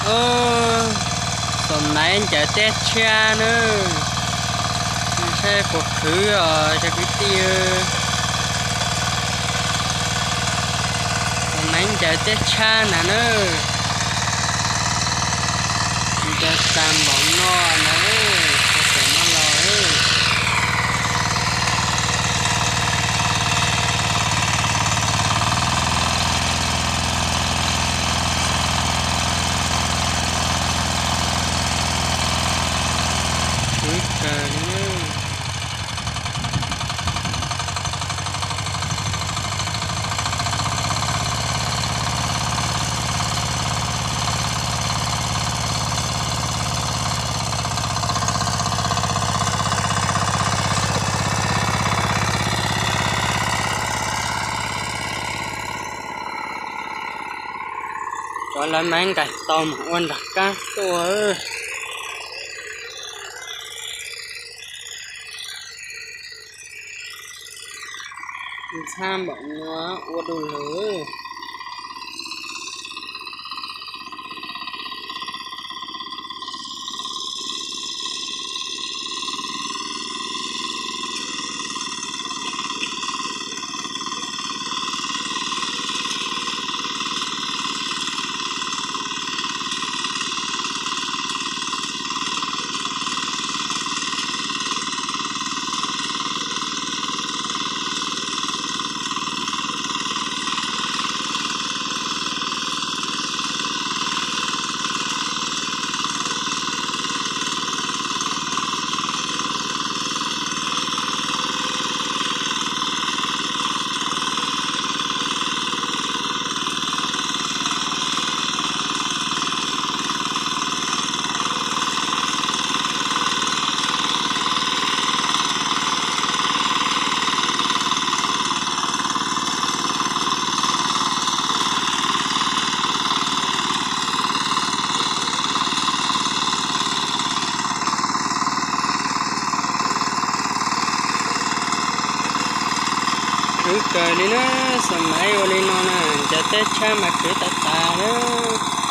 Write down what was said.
Ub, Xam Maiv ncaws teb tshab nawb. Saib puas khwv os cov kwv tij. Xam Maiv ncaws teb tshab na nawb. Ncaws tas npaum no na, tau tam no los. Khwv kawg li nawb. Cov lawv mas nqaim tau mas ua nram qab tuaj. Ntxhab npaum no ua du lug. Khwv kawg li na, Xam Maiv ua li no na, ncaws teb tshab mas khwv tas tas lawm.